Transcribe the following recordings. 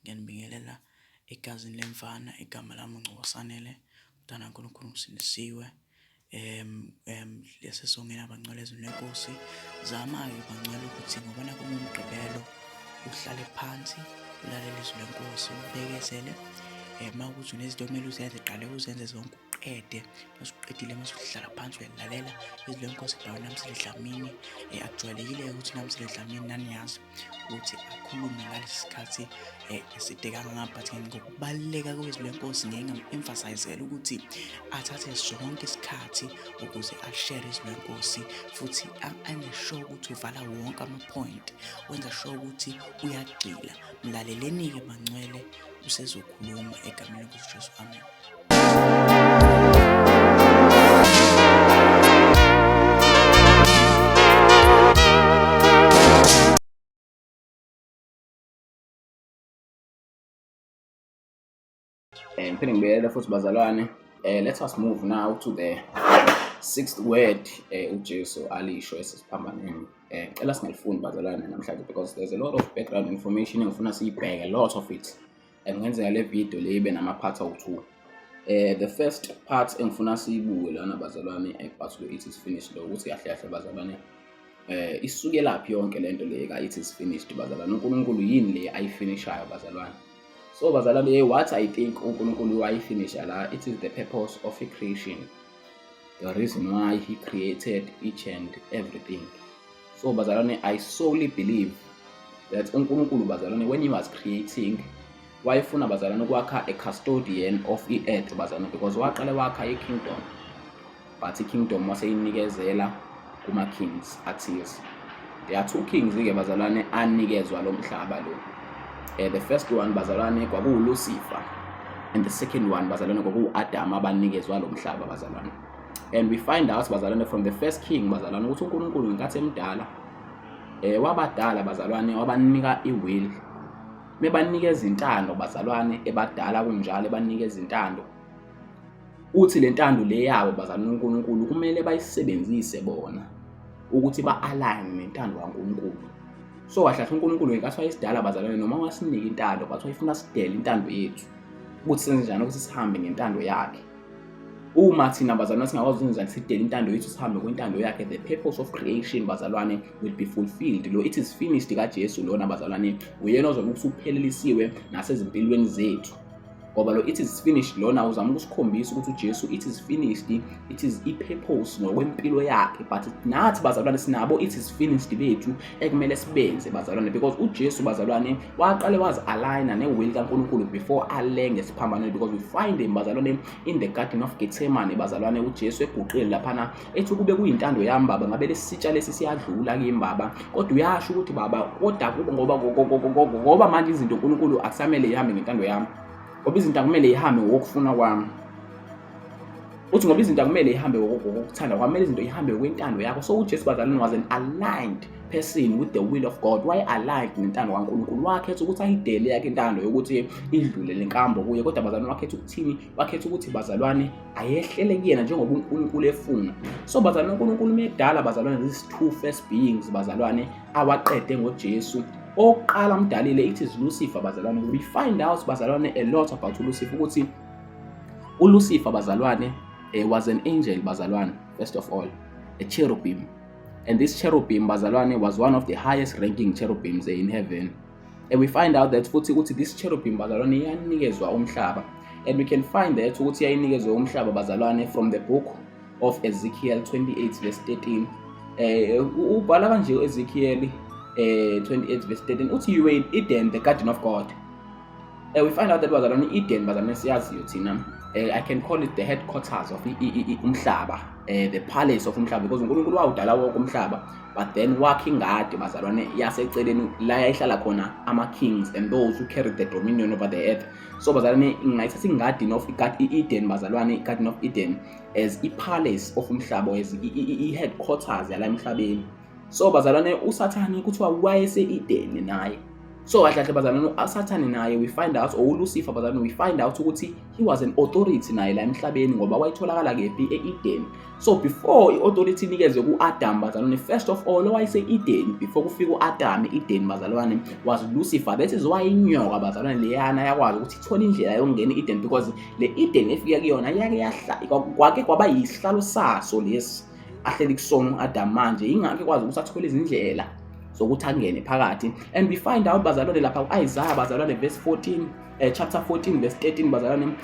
Ngiyanibingelela egazini lemfana, igama lami uNgcobo Sanele, mntana kaNkulunkulu ngisindisiwe. Lesisongela abangcwele ezweni lenkosi. Zama-ke bangcwele ukuthi ngoba nakhu kunguMgqibelo uhlale phansi ulalele izwi lenkosi ubekezele. Uma ukuthi unezinto okumele uzenze qale uzenze zonke uqede. Masuqedile masuhlala phansi uyalalela izwi lenkosi baba Namsile Dlamini. Akujwayelekile ukuthi Namsile Dlamini naniyazi ukuthi akhulume ngalesi sikhathi eside kangaka, but ngokubaluleka kwezwi lenkosi ngeke ngam-emphasizele ukuthi athathe sonke isikhathi ukuze ashere izwi lenkosi futhi enze sure ukuthi uvala wonke ama-point, wenza sure ukuthi uyagxila. Mlaleleni-ke bangcwele, usezokhuluma egameni lenkosi Jesu, amen. Ngiphinde ngibuyele futhi bazalwane. Let us move now to the sixth word uJesu alisho esesiphambanweni. Ngicela singalifundi bazalwane namhlanje because there's a lot of background information engifuna siyibheke, a lot of it. Kungenzeka le video le ibe nama-parts awu-2. The first part engifuna siyibuke lana bazalwane but lo it is finished lo ukuthi kahle kahle bazalwane isukelaphi yonke lento le ka it is finished bazalwane. uNkulunkulu yini le ayifinishayo bazalwane? So bazalwane, what I think uNkulunkulu wayifinisha la, it is the purpose of creation, the reason why he created each and everything. So bazalwane, I solely believe that uNkulunkulu bazalwane when he was creating wayefuna bazalwane ukwakha a custodian of i-earth bazalwane, because waqale wakha i-kingdom, but i-kingdom waseyinikezela kuma-kings athize. There are two kings-ke bazalwane anikezwa lo mhlaba lo. The first one bazalwane kwakuwuLucifer, and the second one bazalwane kwakuwu-Adam abanikezwa lo mhlaba bazalwane. And we find out bazalwane from the first king bazalwane ukuthi uNkulunkulu ngenkathi emdala wabadala bazalwane wabanika i-will, mebanikeza intando bazalwane ebadala kunjalo ebanikeza intando. Uthi le ntando le yabo bazalwane uNkulunkulu kumele bayisebenzise bona ukuthi ba-align nentando kaNkulunkulu. So kahle kahle uNkulunkulu ngenkathi wayesidala bazalwane noma wasinika intando but wayefuna sidele intando yethu ukuthi senze njani ukuthi sihambe ngentando yakhe. Uma thina bazalwane singakwazi ukwenza sidele intando yethu sihambe kwintando yakhe, the purpose of creation bazalwane will be fulfilled. Lo it is finished kaJesu lona bazalwane uyena ozobe usuphelelisiwe nasezimpilweni zethu. Ngoba lo it is finished lona uzama ukusikhombisa ukuthi uJesu it is finished, it is i-purpose ngokwempilo yakhe, but nathi bazalwane sinabo it is finished bethu ekumele sibenze bazalwane, because uJesu bazalwane waqale wazi-aligna ne-will kaNkulunkulu before alenge esiphambanweni, because we find him bazalwane in the garden of Gethsemane bazalwane uJesu eguqile laphana ethi kube kuyintando yami baba ngabe lesitsha lesi siyadlula kimi baba, kodwa uyasho ukuthi baba kodwa ngoba manje izinto uNkulunkulu akusamele ihambe ngentando yami, ngoba izinto akumele ihambe ngokufuna kwami. Uthi ngoba izinto akumele ihambe ngokuthanda kwami, kumele izinto ihambe ngokwentando yakho. So uJesu bazalwane was an aligned person with the will of God. Waye aligned nentando kaNkulunkulu. Wakhetha ukuthi ayidele yakhe intando yokuthi idlule lenkambo kuye, kodwa bazalwane wakhetha ukuthini? Wakhetha ukuthi bazalwane ayehlele kuyena njengoba uNkulunkulu efuna. So bazalwane uNkulunkulu medala bazalwane these two first beings bazalwane awaqede ngoJesu. Okokuqala umdalile it is Lucifer bazalwane. We find out bazalwane a lot about uLucifer ukuthi uLucifer bazalwane was an angel bazalwane, first of all a cherubim, and this cherubim bazalwane was one of the highest ranking cherubims in heaven. And we find out that futhi ukuthi this cherubim bazalwane yanikezwa umhlaba, and we can find that ukuthi yayinikezwe umhlaba bazalwane from the book of Ezekiel 28 verse 13. Ubhala kanje uEzekiel 28 verse 13 uthi you were in Eden, the garden of God. We find out that bazalwane Eden bazalwane siyaziyo thina, I can call it the headquarters of umhlaba, the palace of umhlaba, because uNkulunkulu wawudala wonke umhlaba, but then wakha ingadi bazalwane yaseceleni la yayihlala khona ama-kings and those who carried the dominion over the earth. So bazalwane ngingayithatha ingadini of i-Eden bazalwane, i-Garden of Eden as i-palace of umhlaba, as i-headquarters yala emhlabeni. So bazalwane uSathane kuthiwa wayese-Eden naye. So kahle kahle bazalwane, uSathane naye we find out, or uLucifer bazalwane, we find out ukuthi he was an authority naye la emhlabeni, ngoba wayitholakala kephi? E-Eden. So before i-authority inikezwe ku-Adam bazalwane, first of all owayese-Eden before kufika u-Adam e-Eden bazalwane was Lucifer. That is why inyoka bazalwane leyana yakwazi ukuthi ithole indlela yokungena e-Eden, because le Eden efika kuyona yake yahla kwake kwaba yisihlalo saso lesi ahleli kusona u-Adam manje, ingakho ekwazi ukuthi athole izindlela zokuthi angene phakathi. And we find out bazalwane lapha ku-Isaiah bazalwane verse 14, chapter 14 verse 13 bazalwane,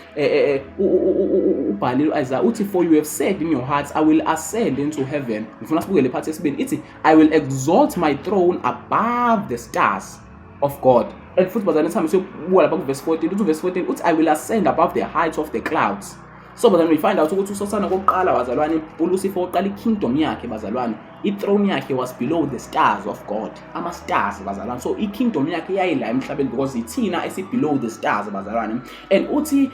ubhalile u-Isaiah uthi, "For you have said in your hearts, I will ascend into heaven." Ngifuna sibuke le part yesibili, ithi, "I will exalt my throne above the stars of God." And futhi bazalwane, sihambe siyobuka lapha ku-verse 14, uthi verse 14 uthi, "I will ascend above the heights of the clouds." So bazalwane, we find out ukuthi uSathane kokuqala bazalwane, uLucifer oqala i-kingdom yakhe bazalwane, i-throne yakhe was below the stars of God, ama-stars bazalwane. So i-kingdom yakhe yayila emhlabeni because ithina esi-below the stars bazalwane. And uthi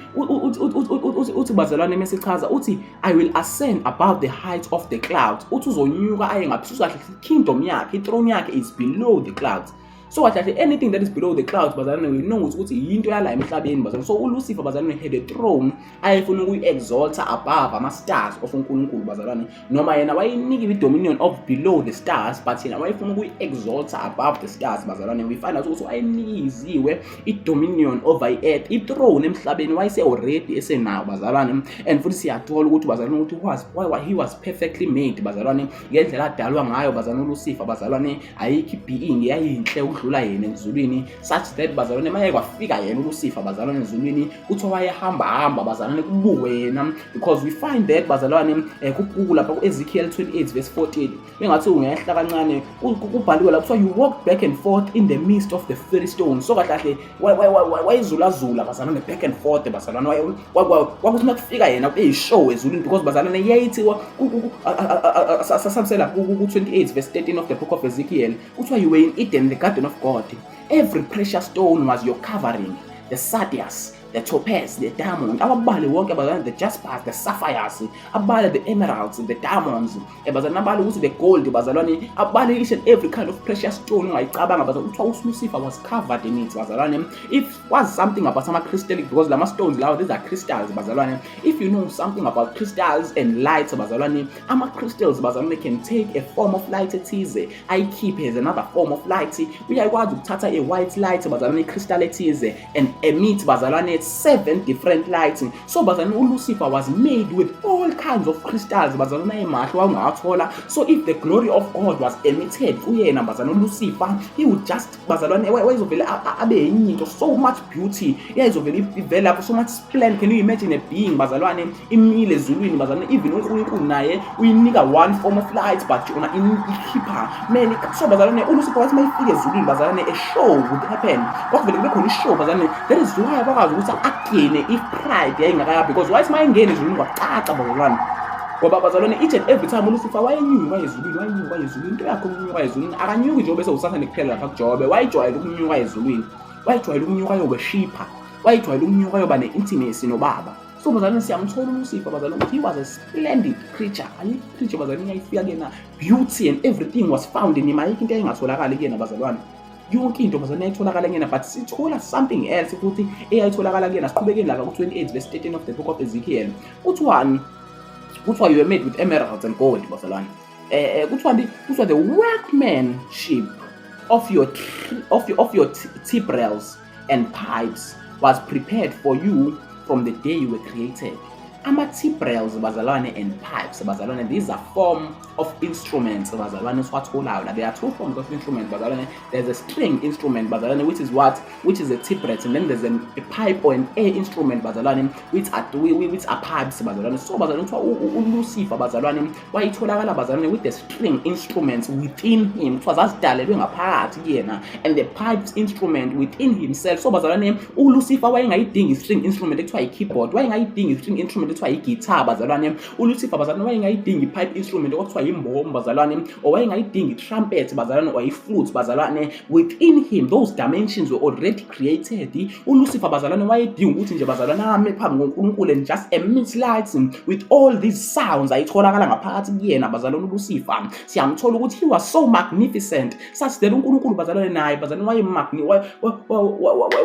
bazalwane, mesichaza uthi, "I will ascend above the height of the clouds." Uthi uzonyuka aye ngaphezulu. Kahle kingdom yakhe, i-throne yakhe is below the clouds. So kahle kahle, anything that is below the clouds bazalwane, we know ukuthi yinto yala emhlabeni bazalwane. So uLucifer bazalwane had a throne ayefuna ukuyi-exalta above ama-stars of uNkulunkulu bazalwane, noma yena wayenikiwe i-dominion of below the stars, but yena wayefuna ukuyi-exalta above the stars bazalwane. We find out ukuthi wayenikiziwe i-dominion over i-earth, i-throne emhlabeni wayese already esenayo bazalwane. And futhi siyathola ukuthi bazalwane ukuthi he was perfectly made bazalwane, ngendlela adalwa ngayo bazalwane. uLucifer bazalwane, ayikho i-being yayinhle ukudlula yena ezulwini, such that bazalwane maye kwafika yena uLucifer bazalwane ezulwini, kuthiwa wayehamba hamba bazalwane kubukwe yena, because we find that bazalwane lapha ku-Ezekiel 28 verse 14, bengathi ungehla kancane, kubhaliwe lapho kuthiwa, "You walked back and forth in the midst of the fiery stones." So kahle kahle wayezulazula bazalwane back and forth bazalwane. Kwakuthi uma kufika yena kube yi-show ezulwini, because bazalwane yayithi sasambisela ku-28 verse 13 of the book of Ezekiel, kuthiwa, "You were in Eden, the garden of God. Every precious stone was your covering, the sardius, the topaz, the diamond," ababale wonke bazalwane, "the jaspers, the sapphires," abale "the emeralds, the diamonds," bazalwane, abale ukuthi "the gold" bazalwane, abale each and every kind of precious stone ungayicabanga bazalwane. Kuthiwa uLucifer was covered in it bazalwane. If was something about ama-crystallic, because lama stones lawa, these are crystals bazalwane. If you know something about crystals and light bazalwane, ama-crystals bazalwane can take a form of light ethize, ayikhiphe as another form of light. Uyakwazi ukuthatha a white light bazalwane, i-crystal ethize, and emit bazalwane seven different lights. So bazalwane, uLucifer was made with all kinds of crystals bazalwane ayemahle wawungawathola. So if the glory of God was emitted kuyena bazalwane uLucifer, he would just bazalwane wayezovele abe yenye into. So much beauty yayizovele ivele lapho, so much splendor. Can you imagine a being bazalwane imile ezulwini bazalwane, even uNkulunkulu naye uyinika one form of light, but yona ikhipha many? So bazalwane, uLucifer wathi mayifika ezulwini bazalwane, a show would happen, kwakuvele kube khona i-show bazalwane. That is why bakwazi ukuthi agene i-pride yayingakaya, because wayethi mayengena ezulwini kwacaca bazalwane, ngoba bazalwane each and every time uLucifer wayenyuka ezulwini, wayenyuka ezulwini, into yakhe ukunyuka ezulwini. Akanyuki njengoba esewuSathane kuphela lapha kuJobe, wayejwayele ukunyuka ezulwini, wayejwayele ukunyuka ayoworshipha, wayejwayele ukunyuka ayoba ne-intimacy noBaba. So bazalwane, siyamthola uLucifer bazalwane ukuthi he was a splendid creature. Ayikho creature bazalwane eyayifika kuyena, beauty and everything was found in him. Ayikho into eyayingatholakali kuyena bazalwane, yonke into bazalwane yayitholakala kuyena. But sithola something else futhi eyayitholakala kuyena. Siqhubekeni lapha ku-28 verse 13 of the book of Ezekiel. Kuthiwani? Kuthiwa, "You were made with emeralds and gold" bazalwane. Kuthiwa, "The workmanship of your timbrels and pipes was prepared for you from the day you were created." Ama-timbrels bazalwane and pipes bazalwane, these are form of instruments bazalwane esiwatholayo la. There are two forms of instruments bazalwane. There's a string instrument bazalwane, which is what? Which is a timbrel. And then there's a pipe or an air instrument bazalwane, which are pipes bazalwane. So bazalwane, kuthiwa uLucifer bazalwane wayitholakala bazalwane with the string instruments within him, kuthiwa zazidalelwe ngaphakathi kuyena, and the pipes instrument within himself. So bazalwane, uLucifer wayengayidingi i-string instrument ekuthiwa i-keyboard, wayengayidingi i-string instrument. ekuthiwa i-guitar, bazalwane. ULucifer, bazalwane, wayengayidingi i-pipe instrument okuthiwa imbombo, bazalwane, or wayengayidingi i-trumpet, bazalwane, or i-flute, bazalwane. Within him those dimensions were already created. ULucifer, bazalwane, wayedinga ukuthi nje, bazalwane, ame phambi koNkulunkulu and just emit lights with all these sounds ayitholakala ngaphakathi kuyena, bazalwane. ULucifer siyamthola ukuthi he was so magnificent such that uNkulunkulu, bazalwane, naye, bazalwane,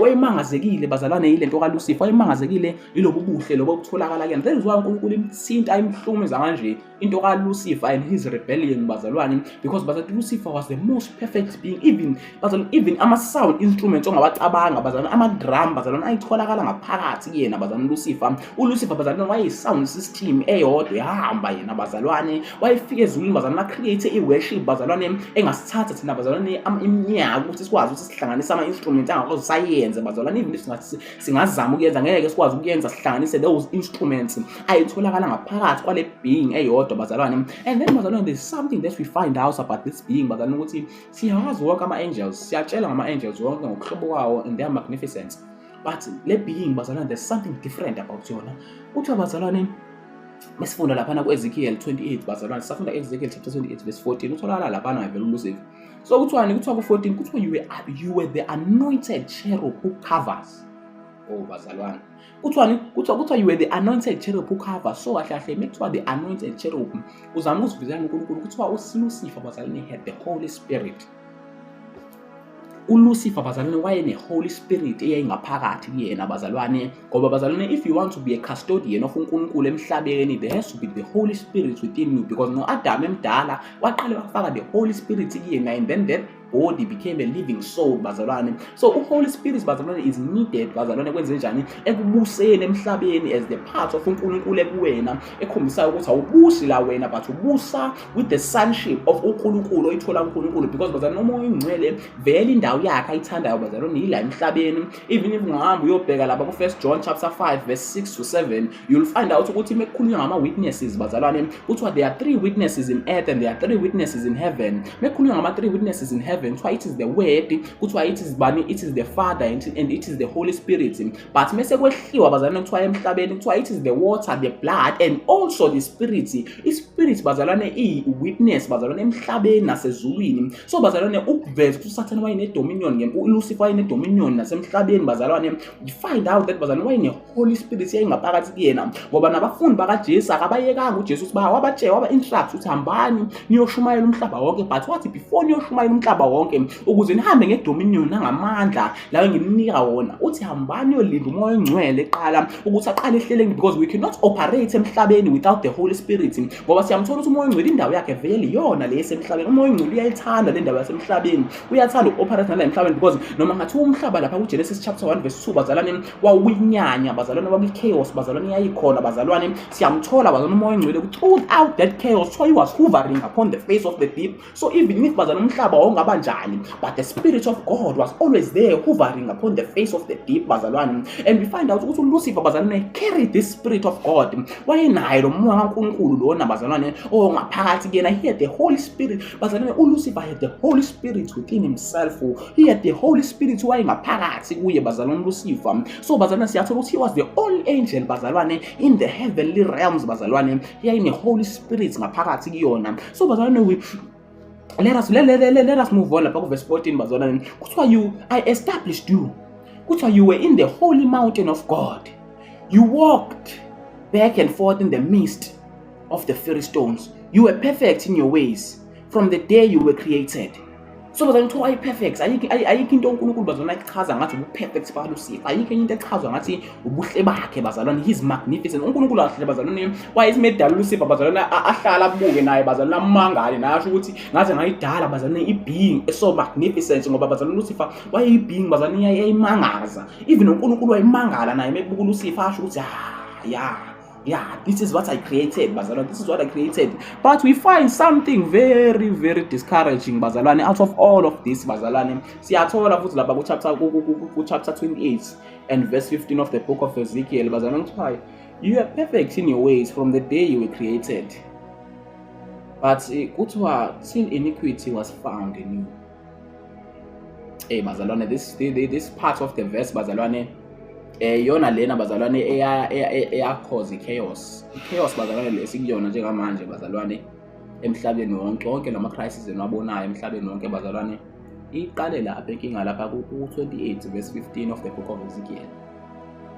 wayemangazekile, bazalwane, yilento kaLucifer, wayemangazekile yilobu buhle lobo obutholakala kuyena. That is why uNkulunkulu imthinta, imhlukumeza kanje into kaLucifer and his rebellion, bazalwane, because, bazalwane, Lucifer was the most perfect being. Even, bazalwane, even ama-sound instruments ongawacabanga, bazalwane, ama-drum, bazalwane, ayitholakala ngaphakathi kuyena, bazalwane, Lucifer. ULucifer, bazalwane, wayeyi-sound system eyodwa ehamba yena, bazalwane. Wayefika ezulwini, bazalwane, a-create i-worship, bazalwane, engasithatha thina, bazalwane, iminyaka ukuthi sikwazi ukuthi sihlanganise ama-instrument angakwazi sayenze, bazalwane. Even if singazama ukuyenza, ngeke sikwazi ukuyenza, sihlanganise those instruments ayitholakala ngaphakathi kwale being eyodwa, bazalwane. And then, bazalwane, there's something that we find out about this being, bazalwane, ukuthi siyawazi wonke ama-angels, siyatshela ngama-angels wonke ngokuhlobo kwawo and their magnificence, but le being, bazalwane, there's something different about yona. Kuthiwa, bazalwane, mesifunda laphana ku-Ezekiel 28, bazalwane, sisafunda Ezekiel chapter 28 verse 14, utholakala laphana vele uLucifer. So kuthiwani? Kuthiwa ku-14, kuthiwa you were the anointed cherub who covers. Oh, bazalwane, kuthiwani? Kuthiwa you were the anointed cherub who covers. So kahle kahle mekuthiwa the anointed cherub, uzama ukuzivikela uNkulunkulu. Kuthiwa uLucifer, bazalwane, had the Holy Spirit. ULucifer, bazalwane, wayene-Holy Spirit eyayingaphakathi kuyena, bazalwane, ngoba, bazalwane, if you want to be a custodian of uNkulunkulu emhlabeni, there has to be the Holy Spirit within you, because no-Adam emdala waqale wafaka the Holy Spirit kuyena and then that body became a living soul, bazalwane. So u-Holy Spirit, bazalwane, is needed, bazalwane, kwenze njani? Ekubuseni emhlabeni as the part of uNkulunkulu ekuwena, ekhombisayo ukuthi awubusi la wena but ubusa with the sonship of uNkulunkulu oyithola uNkulunkulu, because, bazalwane, uMoya oNgcwele vele indawo yakhe ayithandayo, bazalwane, yila emhlabeni. Even if ungahamba uyobheka lapha ku-1 John chapter 5 verse 6 to 7, you'll find out ukuthi mekukhulunywa ngama-witnesses, bazalwane, kuthiwa there are three witnesses in earth and there are three witnesses in heaven. Mekukhulunywa ngama-three witnesses in heaven, kuthiwa it is the Word, kuthiwa it is bani? It is the Father and it is the Holy Spirit. But mese kwehliwa, bazalwane, kuthiwa emhlabeni, kuthiwa it is the water, the blood and also the Spirit. I-Spirit, bazalwane, iyi-witness, bazalwane, emhlabeni nasezulwini. So, bazalwane, ukuveza ukuthi uSathane wayene-dominion, uLucifer wayene-dominion nasemhlabeni, bazalwane, you find out that, bazalwane, wayene-Holy Spirit yayingaphakathi kuyena, ngoba nabafundi bakaJesu akabayekanga uJesu ukuthi wabatshela, waba-instruct ukuthi hambani niyoshumayela umhlaba wonke, but wathi before niyoshumayela umhlaba wonke, ukuze nihambe ngedominion nangamandla layo ngininika wona, uthi hambani niyolinda uMoya oNgcwele eqala ukuthi aqale ehleleni, because we cannot operate emhlabeni without the Holy Spirit, ngoba siyamthola ukuthi uMoya oNgcwele indawo yakhe vele iyona le esemhlabeni. UMoya oNgcwele uyayithanda le ndawo yasemhlabeni, uyathanda uku-operate nala emhlabeni, because noma ngathiwa umhlaba lapha kuGenesis chapter 1 verse 2, bazalwane, wawuyinyanya, bazalwane, wakuyi-chaos, bazalwane, yayikhona, bazalwane, siyamthola, bazalwane, uMoya oNgcwele throughout that chaos, so he was hovering upon the face of the deep. So even if, bazalwane, umhlaba wawungaba njani, but the Spirit of God was always there hovering upon the face of the deep, bazalwane. And we find out ukuthi uLucifer, bazalwane, carried this Spirit of God. Wayenaye lo moya kaNkulunkulu lona, bazalwane, ongaphakathi kuyena. He had the Holy Spirit, bazalwane. ULucifer had the Holy Spirit within himself. He had the Holy Spirit wayengaphakathi kuye, bazalwane, uLucifer. So, bazalwane, siyathola ukuthi he was the only angel, bazalwane, in the heavenly realms, bazalwane, yayine-Holy Spirit ngaphakathi kuyona. So, bazalwane, we let us let, let, let, let us move on lapha ku-verse 14, bazalwane. Kuthiwa you I established you, kuthiwa you were in the holy mountain of God. You walked back and forth in the midst of the fiery stones. You were perfect in your ways from the day you were created. So, bazalwane, kuthiwa ayi-perfect. Ayikho into uNkulunkulu, bazalwane, ayichaza ngathi ubu-perfect bakaLucifer. Ayikho enye into echazwa ngathi ubuhle bakhe, bazalwane. He's magnificent. UNkulunkulu kahle, bazalwane, wayesimedala uLucifer, bazalwane, ahlala abuke naye, bazalwane, amangale naye, asho ukuthi ngaze ngayidala, bazalwane, i-being so magnificent, ngoba, bazalwane, uLucifer wayeyi-being, bazalwane, yayimangaza. Even uNkulunkulu wayemangala naye mebuka uLucifer, asho ukuthi, ah, yeah, this is what I created, bazalwane, this is what I created. But we find something very, very discouraging, bazalwane, out of all of this. Bazalwane, siyathola futhi lapha ku-chapter 28 and verse 15 of the book of Ezekiel, bazalwane, kuthiwa you are perfect in your ways from the day you were created, but kuthiwa till iniquity was found in you. Hey, bazalwane, this part of the verse, bazalwane, Iyona lena, bazalwane, eya-cause i-chaos. I-chaos, bazalwane, le esikuyona njengamanje, bazalwane, emhlabeni wonke, wonke lama-crisis eniwabonayo emhlabeni wonke, bazalwane, iqale lapha inkinga, lapha ku-28 verse 15 of the Book of Ezekiel.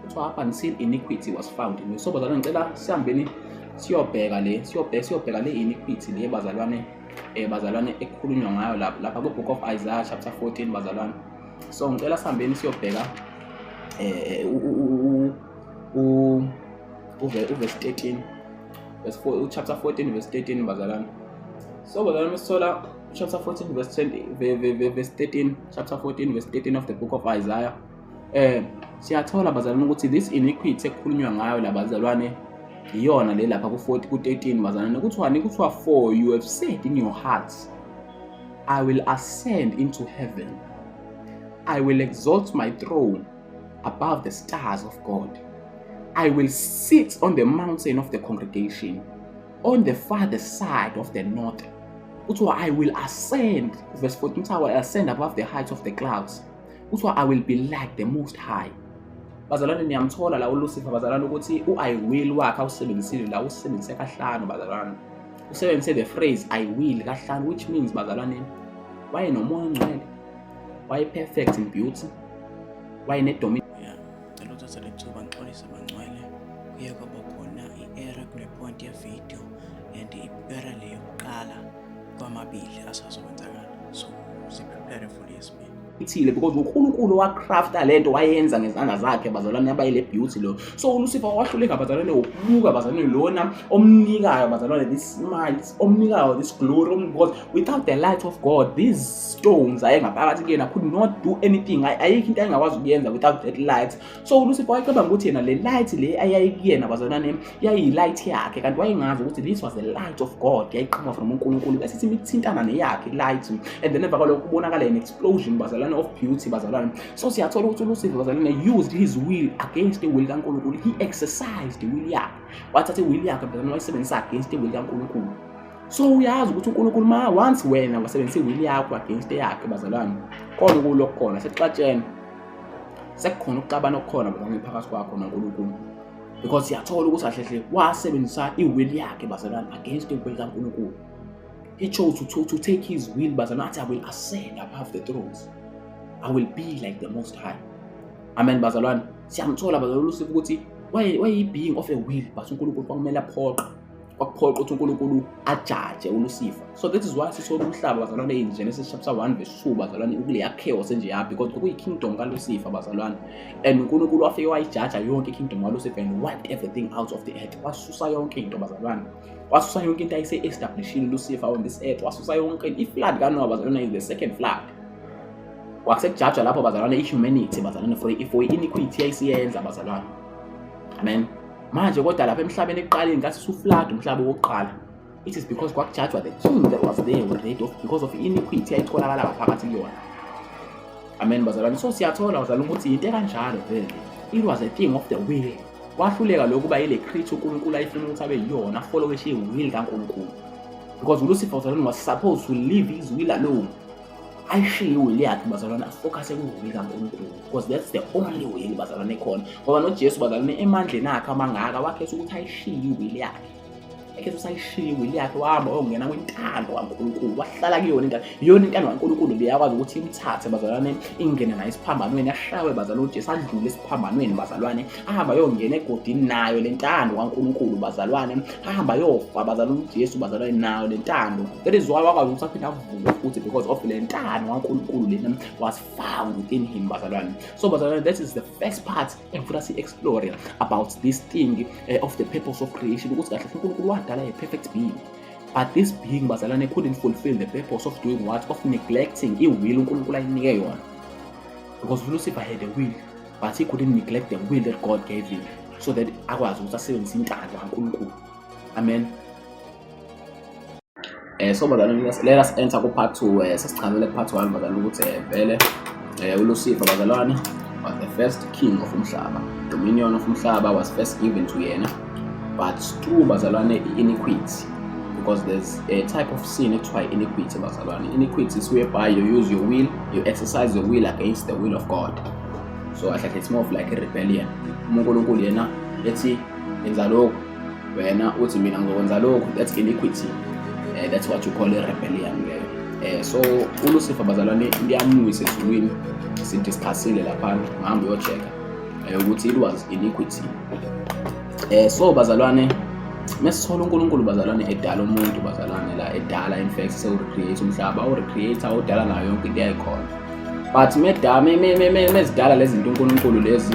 Kuthiwa, "Up until iniquity was found in you." So bazalwane, ngicela sihambeni siyobheka le iniquity le, bazalwane, ekukhulunywa ngayo lapha ku-Book of Isaiah chapter 14, bazalwane. So ngicela sihambeni siyobheka uverse 13, verse 4, chapter 14 verse 13, bazalwane. So bazalwane, mesithola chapter 14 verse 20, verse 13, chapter 14 verse 13 of the Book of Isaiah, siyathola, bazalwane, ukuthi this iniquity ekukhulunywa ngayo la, bazalwane, iyona le lapha ku-40, ku-13, bazalwane. Kuthiwani? Kuthiwa, "For you have said in your hearts, I will ascend into heaven. I will exalt my throne above the stars of God. I will sit on the mountain of the congregation, on the farthest side of the north." Kuthiwa, "I will ascend," verse 14, kuthiwa, "I will ascend above the heights of the clouds." Kuthiwa, "I will be like the Most High." Bazalwane, niyamthola la uLucifer, bazalwane, ukuthi u-I will wakhe awusebenzisile la, usebenzise kahlanu, bazalwane. Usebenzise the phrase "I will" kahlanu, which means, bazalwane, wayenomoya ongcwele, waye-perfect in beauty, wayene-dominion. Ya, cela uthatha le thuba ngixolise, bangcwele. Kuye kwaba khona i-error kule point ye-video, and i-error le yokuqala kwamabili asazokwenzakala, so si-prepare for yesibili. Ithile because uNkulunkulu wacrafta lento, wayenza ngezandla zakhe, bazalwane, abayile beauty lo. So uLucifer wahluleka, bazalwane, ukubuka, bazalwane, lona omnikayo, bazalwane, this smile, omnikayo this glory, because without the light of God, these stones ayengaphakathi kuyena could not do anything. Ayikho into ayengakwazi ukuyenza without that light. So uLucifer wayecabanga ukuthi yena le light le ayayikuyena, bazalwane, yayiyi-light yakhe, kanti wayengazi ukuthi this was the light of God, yayiqhamuka from uNkulunkulu. Bese ithi ithintana neyakhe light, and then emva kwalokho kubonakala an explosion, bazalwane, of beauty, bazalwane. So siyathola ukuthi uLucifer, bazalwane, used his will against the will kaNkulunkulu. He exercised the will yakhe, wathatha i-will yakhe, bazalwane, wayisebenzisa against the will kaNkulunkulu. So uyazi ukuthi uNkulunkulu, ma once wena wasebenzisa i-will yakho against eyakhe, bazalwane, khona ukulwa okukhona sekuxatshene, sekukhona ukuxabana okukhona, bazalwane, phakathi kwakho noNkulunkulu, because siyathola ukuthi kahle hle wasebenzisa i-will yakhe, bazalwane, against the will kaNkulunkulu. He chose to take his will, bazalwane, athi, "I will ascend above the thrones. I will be like the Most High." Amen, bazalwane. Siyamthola, bazalwane, uLucifer ukuthi wayeyi-being of a will, but uNkulunkulu kwakumele aphoqe, kwakuphoqa ukuthi uNkulunkulu ajaje uLucifer. So that is why sithola umhlaba, bazalwane, in Genesis chapter 1 verse 2, bazalwane, ukuleya chaos enjeya, because kwakuyi-kingdom kaLucifer, bazalwane, and uNkulunkulu wafike wayijaja yonke i-kingdom kaLucifer and wiped everything out of the earth. Wasusa yonke into, bazalwane, wasusa yonke into ayise-establishile uLucifer on this earth, wasusa yonke into. I-flood kaNoah, bazalwane, is the second flood. Kwasekujajwa lapho, bazalwane, i-humanity, bazalwane, for i-iniquity yayisiyenza, bazalwane. Amen. Manje kodwa lapha emhlabeni ekuqaleni, ngathi usuflood umhlaba wokuqala, it is because kwakujajwa the king that was there already because of iniquity yayitholakala ngaphakathi kuyona. Amen, bazalwane. So siyathola, bazalwane, ukuthi into ekanjalo vele, it was a thing of the will. Wahluleka lokhu kuba yile creature uNkulunkulu ayifuna ukuthi abe yiyona, afollowishe i-will kaNkulunkulu, because uLucifer, bazalwane, was supposed to leave his will alone, ayishiye i-will yakhe, bazalwane, afocuse kwi-will kaNkulunkulu, because that's the only will, bazalwane, ekhona. Ngoba noJesu, bazalwane, emandleni akhe amangaka, wakhetha ukuthi ayishiye i-will yakhe, ekhetha ukuthi ayishiye i-will yakhe, wahamba wayongena kwintando kaNkulunkulu, wahlala kuyona intando. Iyona intando kaNkulunkulu le yakwazi ukuthi imthathe, bazalwane, ingene naye esiphambanweni, ashawe, bazalwane, uJesu adlule esiphambanweni, bazalwane, ahamba ayongena egodini nayo le ntando kaNkulunkulu, bazalwane, ahamba ayofa, bazalwane, uJesu, bazalwane, nayo le ntando. That is why wakwazi ukuthi aphinde avuke futhi, because of le ntando kaNkulunkulu lena was found within him, bazalwane. So bazalwane, that is the first part engifuna si-explore about this thing of the purpose of creation, ukuthi kahle uNkulunkulu wadala a perfect being, but this being, bazalwane, couldn't fulfill the purpose of doing what? Of neglecting i-will uNkulunkulu ayinike yona, because Lucifer had a will, but he couldn't neglect the will that God gave him so that akwazi ukuthi asebenzise intando kaNkulunkulu. Amen. So bazalwane, let us enter ku part 2. Sesichazele ku part 1, bazalwane, ukuthi vele uLucifer, bazalwane, was the first king of umhlaba. Dominion of umhlaba was first given to yena, but through, bazalwane, iniquity, because there's a type of sin ekuthiwa iniquity, bazalwane. Iniquity is whereby you use your will, you exercise your will against the will of God. So kahle kahle it's more of like a rebellion. Uma uNkulunkulu yena ethi yenza lokhu, wena uthi mina ngizokwenza lokhu, that's iniquity. That's what you call a rebellion leyo. So uLucifer, bazalwane, into yamwisa ezulwini, sidiscussile laphana, ngihambe uyo-check-a ukuthi it was iniquity. So bazalwane, mesithola uNkulunkulu, bazalwane, edala umuntu, bazalwane, la edala, in fact sewu-recreate umhlaba, u-recreate, udala nayo yonke into eyayikhona, but mezidala lezi zinto uNkulunkulu lezi,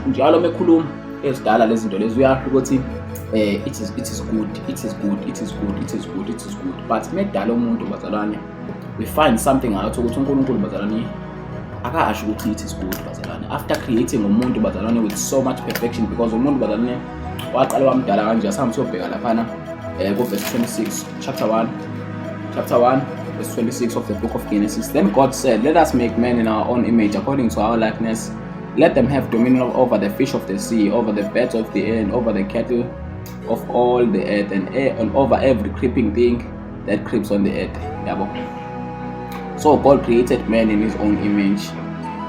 njalo mekhuluma ezidala lezi zinto lezi, uyasho ukuthi it is good, it is good, it is good, it is good, it is good. But medala umuntu, bazalwane, we find something out ukuthi uNkulunkulu, bazalwane, akasho ukuthi it is good, bazalwane, after creating umuntu, bazalwane, with so much perfection, because umuntu, bazalwane, waqala wamdala kanje. Asambe siyobheka laphana ku-verse 26, chapter 1, chapter 1 verse 26 of the book of Genesis. "Then God said, 'Let us make man in our own image, according to our likeness. Let them have dominion over the fish of the sea, over the birds of the air, and over the cattle of all the earth, and over every creeping thing that creeps on the earth.'" Yabo. "So God created man in his own image.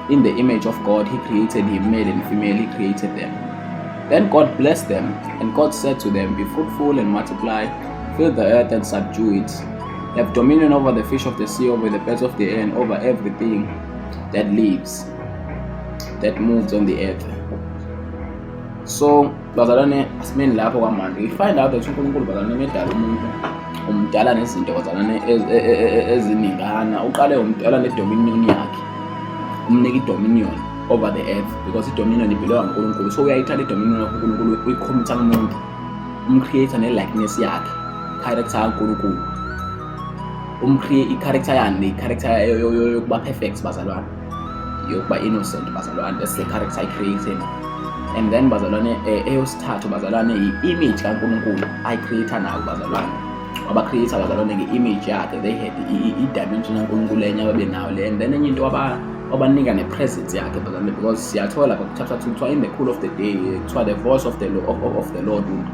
In the image of God he created him, male and female he created them. Then God blessed them, and God said to them, 'Be fruitful and multiply, fill the earth and subdue it. Have dominion over the fish of the sea, over the birds of the air, and over everything that lives, that moves on the earth.'" So bazalwane, asimeni lapho kwamanje. We find out that uNkulunkulu, bazalwane, medala umuntu, umdala nezinto, bazalwane, eziningana. Uqale umdala ne-dominion yakhe, umnika i-dominion over the earth, because i-dominion ibelonga uNkulunkulu. So uyayithatha i-dominion yakhe uNkulunkulu, uyicommitha kumuntu, umcreate ne-likeness yakhe, character kaNkulunkulu. Umcreate i-character yani? I-character yokuba perfect, bazalwane, yokuba innocent, bazalwane. That's the character ayicreate. And then, bazalwane, eyosithathu, bazalwane, i-image kaNkulunkulu ayicreate nawo, bazalwane. Waba-create, bazalwane, nge-image yakhe. They had i-dimension kaNkulunkulu enye ababenayo le. And then enye into, wabanika ne-presence yakhe, bazalwane, because siyathola lapha ku-chapter 2, kuthiwa in the cool of the day, kuthiwa the voice of the Lord would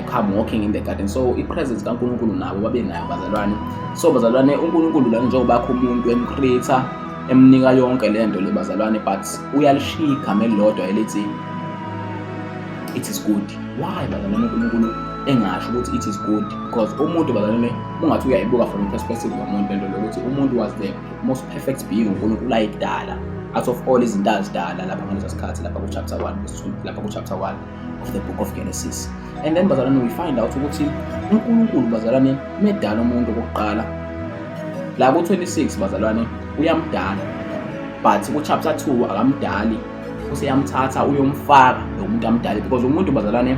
come walking in the garden. So i-presence kaNkulunkulu nabo babenayo, bazalwane. So bazalwane, uNkulunkulu lana, njengoba bakho umuntu, emcreate, emnika yonke le nto le, bazalwane, but uyalishiya igama elilodwa elithi "it is good". Why, bazalwane, uNkulunkulu engasho ukuthi "it is good"? Because umuntu, bazalwane, ungathi uyayibuka from the perspective yomuntu lento lokuthi umuntu was the most perfect being uNkulunkulu ayidala out of all izinto azidala lapha ngaleso sikhathi, lapha ku-chapter 1 verse 20, lapha ku-chapter 1 of the book of Genesis. And then, bazalwane, we find out ukuthi uNkulunkulu, bazalwane, medala umuntu okokuqala la ku-26, bazalwane, uyamdala, but ku-chapter 2 akamdali, useyamthatha uyomfaka lo muntu amdali, because umuntu, bazalwane,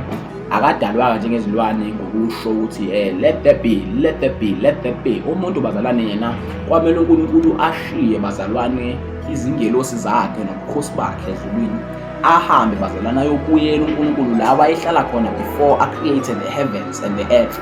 akadalwanga njengezilwane ngokusho ukuthi "Let there be, let there be, let there be." Umuntu, bazalwane, yena kwamele uNkulunkulu ashiye, bazalwane, izingelosi zakhe nobukhosi bakhe ezulwini, ahambe, bazalwane, ayobuyela uNkulunkulu la wayehlala khona before acreated the heavens and the earth,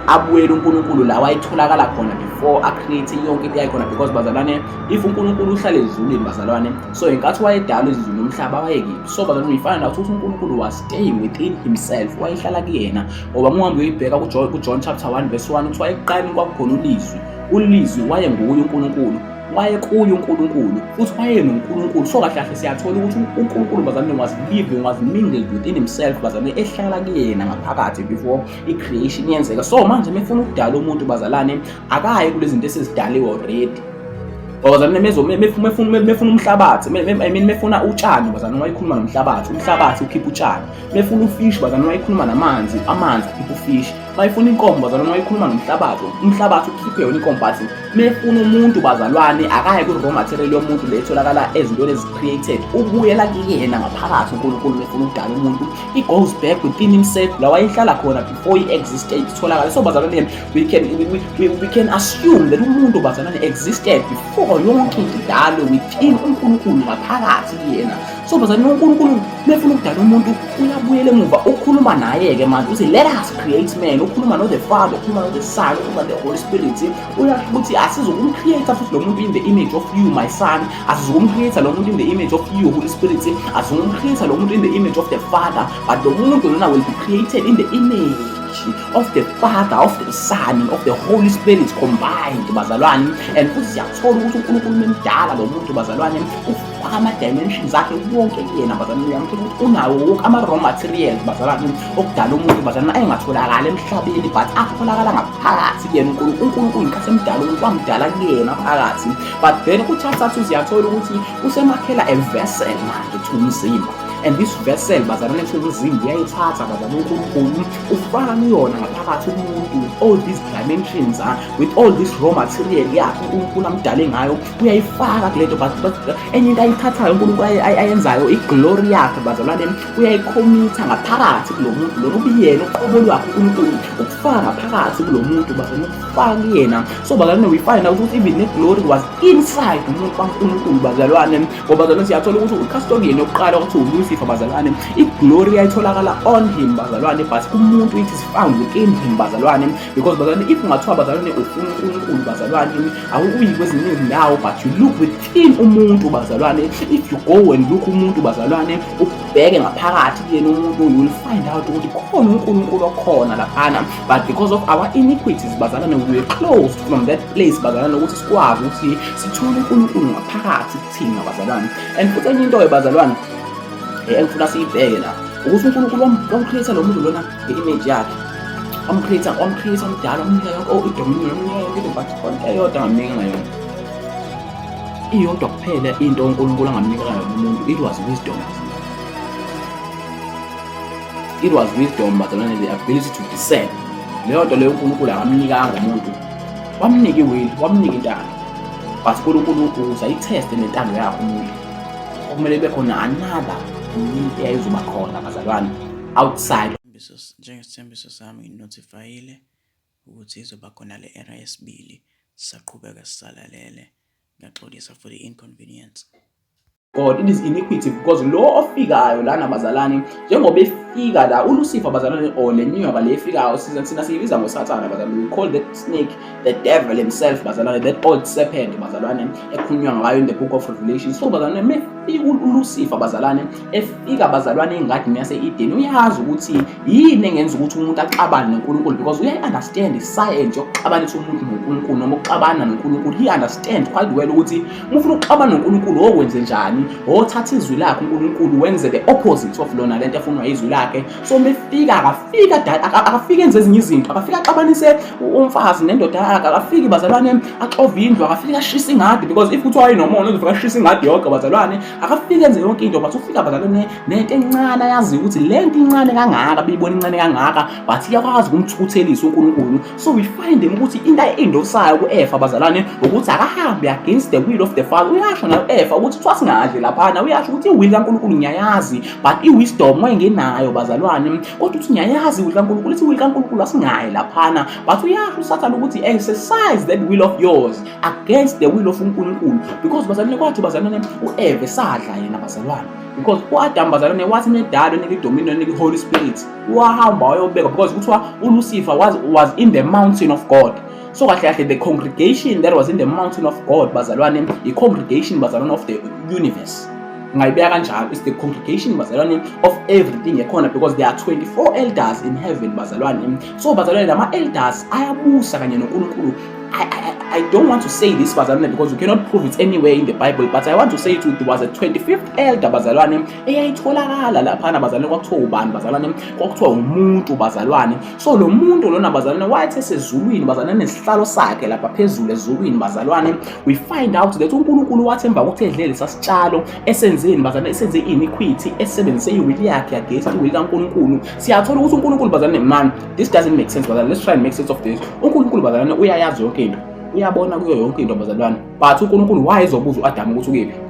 abuyele uNkulunkulu la wayetholakala khona before acreate yonke into yayikhona. Because, bazalwane, if uNkulunkulu uhlale ezulwini, bazalwane, so inkathi wayedala izulu nomhlaba, wayekiphi? So bazalwane, we find out ukuthi uNkulunkulu was staying within himself, wayehlala kuyena, ngoba uma uhambe uyoyibheka kuJohn chapter 1 verse 1, kuthiwa ekuqaleni kwakukhona ulizwi, ulizwi wayenguye uNkulunkulu, wayekuye uNkulunkulu, futhi wayenoNkulunkulu. So kahle kahle siyathola ukuthi uNkulunkulu, bazalwane, was living, was mingled within himself, bazalwane, ehlala kuyena ngaphakathi before i-creation yenzeka. So manje mefuna ukudala umuntu, bazalwane, akayi kulezi zinto esezidaliwe already, bazalwane. Mefuna umhlabathi, I mean, mefuna utshani, bazalwane, wayikhuluma nomhlabathi, umhlabathi ukhipha utshani. Mefuna ufish, bazalwane, wayikhuluma namanzi, amanzi akhipha ufish. Mayifuna inkomo, bazalwane, wayikhuluma nomhlabathi, umhlabathi ukhiphe yona inkomo. But mefuna umuntu, bazalwane, akaye ku-raw material yomuntu le etholakala ezintweni ezi-created, ubuyela kuyena ngaphakathi uNkulunkulu. Mefuna ukudala umuntu, he goes back within himself la wayehlala khona before he existed, itholakala. So bazalwane, we can assume that umuntu, bazalwane, existed before yonke into idalwe within uNkulunkulu ngaphakathi kuyena. So bazalwane, uNkulunkulu mefuna ukudala umuntu, uyabuyela emuva, ukhuluma naye-ke manje, uthi, "Let us create man." Ukhuluma no-the Father, ukhuluma no-the Son, ukhuluma the Holy Spirit. Uyasho ukuthi asizukumcreate futhi lo muntu in the image of you, my Son, asizukumcreate lo muntu in the image of you, Holy Spirit, asizukumcreate lo muntu in the image of the Father, but lo muntu lona will be created in the image image of the Father, of the Son, of the Holy Spirit combined, bazalwane. And futhi siyathola ukuthi uNkulunkulu memdala lo muntu, bazalwane, ufaka ama-dimensions akhe wonke kuyena, bazalwane. Uyamthola ukuthi unawo wonke ama-raw materials, bazalwane, okudala umuntu, bazalwane, ayengatholakali emhlabeni but atholakala ngaphakathi kuyena uNkulunkulu. UNkulunkulu ngesikhathi emdala umuntu wamdala kuyena phakathi. But then ku-chapter 2 siyathola ukuthi usemakhela a vessel manje to umzimba, and this vessel, bazalwane, kuthiwa umzimba, uyayithatha, bazalwane, uNkulunkulu ufaka kuyona ngaphakathi umuntu with all these dimensions, with all this raw material yakhe uNkulunkulu amdale ngayo, uyayifaka kule nto. But enye into ayithathayo uNkulunkulu ayenzayo, i-glory yakhe, bazalwane, uyayikhomitha ngaphakathi kulo muntu lona ubuyena uqobo lwakhe. uNkulunkulu ukufaka ngaphakathi kulo muntu, bazalwane, ukufaka kuyena. So bazalwane, we find out ukuthi even ne-glory was inside umuntu kaNkulunkulu, bazalwane, ngoba, bazalwane, siyathola ukuthi u-custodian yokuqala kwakuthiwa uLucifer, bazalwane. I-glory yayitholakala on him, bazalwane, but kumuntu it is found within him, bazalwane, because, bazalwane, if ungathiwa, bazalwane, ufuna uNkulunkulu, bazalwane, awuyi kwezinye izindawo but you look within umuntu, bazalwane. If you go and look umuntu, bazalwane, ubheke ngaphakathi kuyena umuntu, you will find out ukuthi khona uNkulunkulu okhona laphana. But because of our iniquities, bazalwane, we were closed from that place, bazalwane, ukuthi sikwazi ukuthi sithole uNkulunkulu ngaphakathi kuthina, bazalwane. And futhi enye into-ke, bazalwane, engifuna siyibheke la ukuthi uNkulunkulu wam-create lo muntu lona nge-image yakhe, wam-create, wam-create, wamdala, wamnika yonke i-dominion, wamnika yonke into, but khona eyodwa angamnika ngayona, iyodwa kuphela into uNkulunkulu angamnika yona umuntu. It was wisdom. It was wisdom, bazalwane, the ability to discern. Leyo nto leyo uNkulunkulu akamnikanga umuntu. Wamnika i-will, wamnika intando, but uNkulunkulu ukuze ayitheste nentando yakhe umuntu okumele ibe khona another will eyayizoba khona, bazalwane, outside. Njengesithembiso sami, nginotifayile ukuthi izoba khona le era yesibili. Sisaqhubeka sisalalele. Ngiyaxolisa for the inconvenience. God, it is iniquity, because lo ofikayo lana, bazalwane, njengoba efika la uLucifer, bazalwane, or le nyoka le efikayo, thina siyibiza ngoSathana, bazalwane. We call that snake the devil himself, bazalwane, that old serpent, bazalwane, ekhulunywa ngayo in the book of Revelation. So, bazalwane, mefika uLucifer, bazalwane, efika, bazalwane, engadini yase-Eden, uyazi ukuthi yini engenza ukuthi umuntu axabane noNkulunkulu, because uyayi-understand i-science yokuxabanisa umuntu noNkulunkulu noma ukuxabana noNkulunkulu. He understand quite well ukuthi uma ufuna ukuxabana noNkulunkulu okwenze njani, othatha izwi lakhe uNkulunkulu wenze the opposite of lona lento efunwa izwi lakhe. So mefika akafika enze ezinye izinto, akafika axabanise umfazi nendoda yakhe, akafiki, bazalwane, axove indlu, akafika ashise ingadi, because if kuthiwa wayenomona uzofika ashise ingadi yonke, bazalwane. Akafika enze yonke into, but ufika, bazalwane, nento encane ayaziyo ukuthi le nto incane kangaka, beyibona incane kangaka, but iyakwazi ukumthukuthelisa uNkulunkulu. So we find him ukuthi into ayi-endorsayo ku-Eva, bazalwane, ukuthi akahambe against the will of the Father. Uyasho nayo Eva ukuthi kuthiwa singadli laphana, uyasho ukuthi i-will kaNkulunkulu ngiyayazi, but i-wisdom wayengenayo, bazalwane, kodwa uthi ngiyayazi i-will kaNkulunkulu, ithi i-will kaNkulunkulu asingayi laphana. But uyasho uSathane ukuthi exercise that will of yours against the will of uNkulunkulu, because, bazalwane, kwathi, bazalwane, u-Eva esadla yena, bazalwane, because u-Adam, bazalwane, wathi nedalo enika i-dominion, enika i-Holy Spirit, wahamba wayobeka, because kuthiwa uLucifer was in the mountain of God. So kahle kahle, the congregation that was in the mountain of God, bazalwane, i-congregation, bazalwane, of the universe, ngayibeka kanjalo. It's the congregation, bazalwane, of everything ekhona, because there are 24 elders in heaven, bazalwane. So, bazalwane, lama elders ayabusa kanye noNkulunkulu. I don't want to say this, bazalwane, because you cannot prove it anywhere in the Bible, but I want to say it was a 25th elder, bazalwane, eyayitholakala laphana, bazalwane. Kwakuthiwa ubani, bazalwane? Kwakuthiwa umuntu, bazalwane. So lo muntu lona, bazalwane, wayethi esezulwini, bazalwane, nesihlalo sakhe lapha phezulu ezulwini, bazalwane. We find out that uNkulunkulu wathi emva kokuthi edlele sasitshalo esenzeni, bazalwane, esenze iniquity, esebenzise i-will yakhe against i-will kaNkulunkulu, siyathola ukuthi uNkulunkulu, bazalwane, man, this doesn't make sense, bazalwane. Let's try and make sense of this. uNkulunkulu, bazalwane, uyayazi yonke into, uyabona kuyo yonke into, bazalwane, but uNkulunkulu wayezobuza u-Adamu ukuthi ukephi?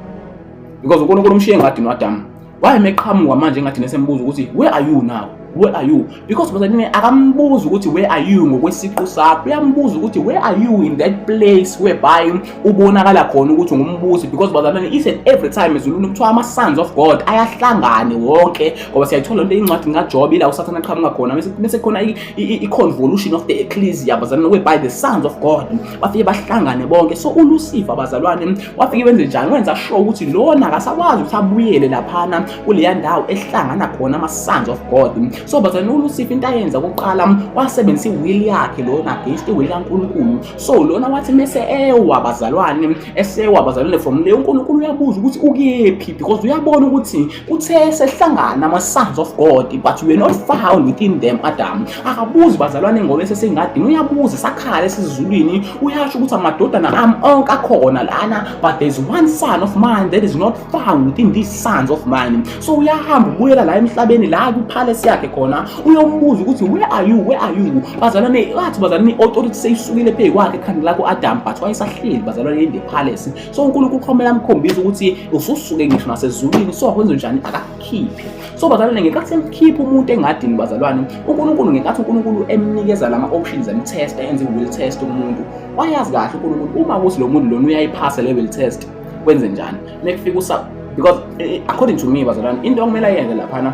Because uNkulunkulu umshiye engadini u-Adamu, wayemeqhamuka manje engadini esembuza ukuthi, "Where are you now? Where are you?" Because, bazalwane, akambuzi ukuthi where are you ngokwesiqu sakho, uyambuza ukuthi where are you in that place whereby ubonakala khona ukuthi ungumbusi? Because, bazalwane, each and every time ezulwini kuthiwa ama-sons of God ayahlangane wonke, ngoba siyayithola lento incwadi kaJob, ila uSathane aqhamuka khona, bese khona i-convolution of the ecclesia, bazalwane, whereby the sons of God bafike bahlangane bonke. So uLucifer, bazalwane, wafike wenze njani? Wenza sure ukuthi lona akasakwazi ukuthi abuyele laphana kuleya ndawo ehlangana khona ama-sons of God. So bazalwane, uLucifer into ayenza kokuqala wasebenzisa i-will yakhe lona against i-will kaNkulunkulu. So lona wathi mese ewa bazalwane, esewa bazalwane, from le uNkulunkulu uyabuza ukuthi ukuyephi, because uyabona ukuthi kuthe sehlangana ama-sons of God, but you were not found within them, Adam. Akabuzi bazalwane ngoba esesengadini, uyabuza sakhala esizulwini, uyasho ukuthi amadodana ami onke akhona lana, but there's one son of mine that is not found within these sons of mine. So uyahamba ubuyela la emhlabeni, la kwi-palace yakhe khona, uyombuza ukuthi where are you, where are you, bazalwane. Wathi bazalwane, i-authority seyisukile phezu kwakhe ekhanda lakho Adam, but wayesahleli bazalwane in the palace. So uNkulunkulu kumele amkhombise ukuthi ususuke ngisho nasezulwini, so akwenze njani, akakukhiphe. So bazalwane, ngenkathi emkhipha umuntu engadini bazalwane, uNkulunkulu, ngenkathi uNkulunkulu emnikeza lama options, emtest, enze i-will test umuntu, wayazi kahle uNkulunkulu uma ukuthi lo muntu lona uyayiphasa le will test, kwenze njani mekufika usa, because according to me bazalwane, into okumele ayenze laphana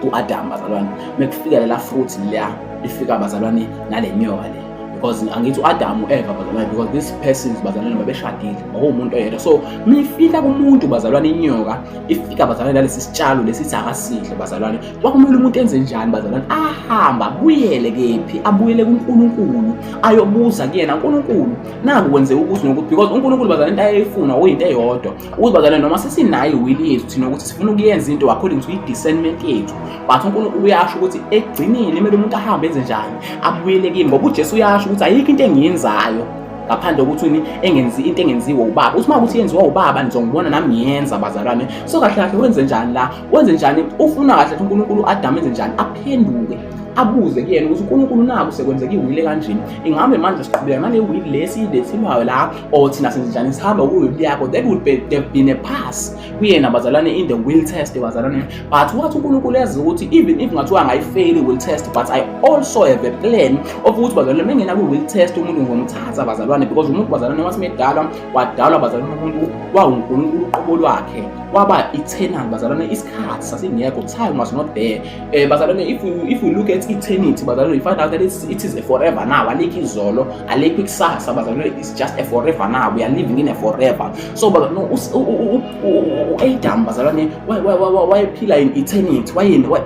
u-Adam bazalwane, mekufika lela fruit leya ifika bazalwane nale nyoka le, because angithi u-Adam u-Eva bazalwane, because these persons bazalwane babeshadile, kwakuwumuntu oyedwa. So mifika kumuntu bazalwane inyoka ifika bazalwane nalesi sitshalo lesi akasidle bazalwane, kwakumele umuntu enze njani bazalwane? Ahamba abuyele kephi? Abuyele kuNkulunkulu, ayobuza kuyena, uNkulunkulu, naku kwenzeka ukuthi nokuthi, because uNkulunkulu bazalwane into ayeyifuna okuyinto eyodwa, ukuthi bazalwane noma sesinayo i-will yethu thina ukuthi sifuna ukuyenza into according to i-discernment yethu, but uNkulunkulu uyasho ukuthi ekugcineni kumele umuntu ahambe enze njani? Abuyele kimi, ngoba uJesu uyasho ukuthi ayikho into engiyenzayo ngaphandle kokuthi ini engenzi into engenziwa ubaba, uthi uma ukuthi yenziwa ubaba nizongibona nami ngiyenza bazalwane. So kahle kahle wenze njani la, wenze njani? Ufuna kahle ukuthi uNkulunkulu Adam enze njani? Aphenduke, abuze kuyena ukuthi uNkulunkulu, naku sekwenzeka i-will kanjeni, ingabe manje siqhubeka nale will lesi lethiwayo la, or thina senze njani, sihamba ku-will yakho? That would be, there been a pass kuyena bazalwane in the will test bazalwane. But wathi uNkulunkulu yazi ukuthi even if ngathiwa angayi-fail i-will test, but I also have a plan of ukuthi bazalwane mengena kwi-will test umuntu ngizomthatha bazalwane, because umuntu bazalwane wathi medalwa, wadalwa bazalwane umuntu wawuNkulunkulu uqobo lwakhe, waba eternal bazalwane, isikhathi sasingekho, time was not there. Bazalwane, if you look at eternity bazalwane, you find out that it is a forever now, alikho izolo, alikho ikusasa bazalwane, it's just a forever now, we are living in a forever. So bazalwane, u-Adam bazalwane wayephila in eternity,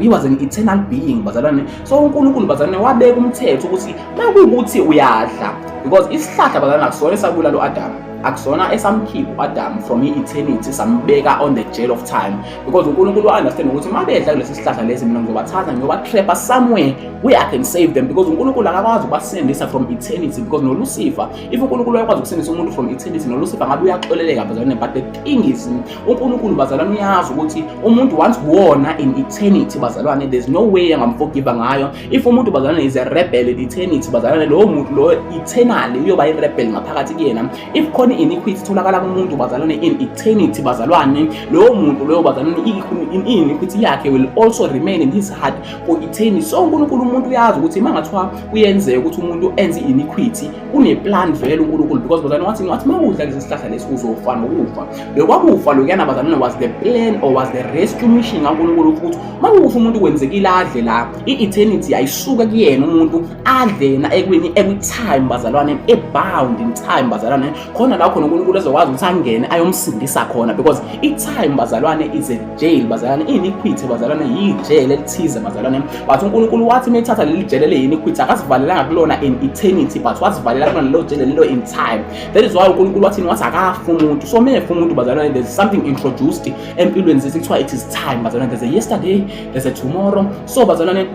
he was an eternal being bazalwane. So uNkulunkulu bazalwane wabeka umthetho ukuthi makuwukuthi uyadla, because isihlahla bazalwane akusona esabulala u-Adam, akusona esamkhipha u-Adam from i-eternity sambeka on the jail of time, because uNkulunkulu wa-understand ukuthi uma bedla kulesi sihlahla lesi, mina ngizobathatha ngiyobatrapha somewhere where I can save them, because uNkulunkulu akakwazi ukubasindisa from eternity, because noLucifer, if uNkulunkulu uyakwazi ukusindisa umuntu from eternity, noLucifer ngabe uyaxoleleka bazalwane. But the thing is, uNkulunkulu bazalwane uyazi ukuthi umuntu once wona in eternity bazalwane, there's no way angamforgive ngayo. If umuntu bazalwane is a rebel in eternity bazalwane, lowo muntu lo eternally uyoba i-rebel ngaphakathi kuyena. If khona i-iniquity itholakala kumuntu bazalwane in eternity bazalwane, lowo muntu loyo bazalwane i-iniquity yakhe will also remain in his heart for eternity. So uNkulunkulu umuntu uyazi ukuthi uma ngathiwa kuyenzeka ukuthi umuntu enze i-iniquity, une-plan vele uNkulunkulu, because bazalwane wathi uma udla lesi sihlahla lesi uzofa nokufa. Lokwakufa lokuyana bazalwane was the plan or was the rescue mission kaNkulunkulu, ukuthi uma kufa umuntu kwenzekile adle la, i-eternity ayisuke kuyena umuntu, adle yena ekweni ekwi-time bazalwane, e-bound in time bazalwane, khona la khona uNkulunkulu ezokwazi ukuthi angene ayomsindisa khona, because i-time bazalwane is a jail bazalwane, i-iniquity bazalwane yijele elithize bazalwane. But uNkulunkulu wathi methatha leli jele le-iniquity, akazivalelanga kulona in eternity, but wazivalela kulona lelo jele lelo in time. That is why uNkulunkulu wathi akafa umuntu. So mefa umuntu bazalwane, there's something introduced empilweni zethu kuthiwa it is time bazalwane. There's a yesterday, there's a tomorrow. So bazalwane,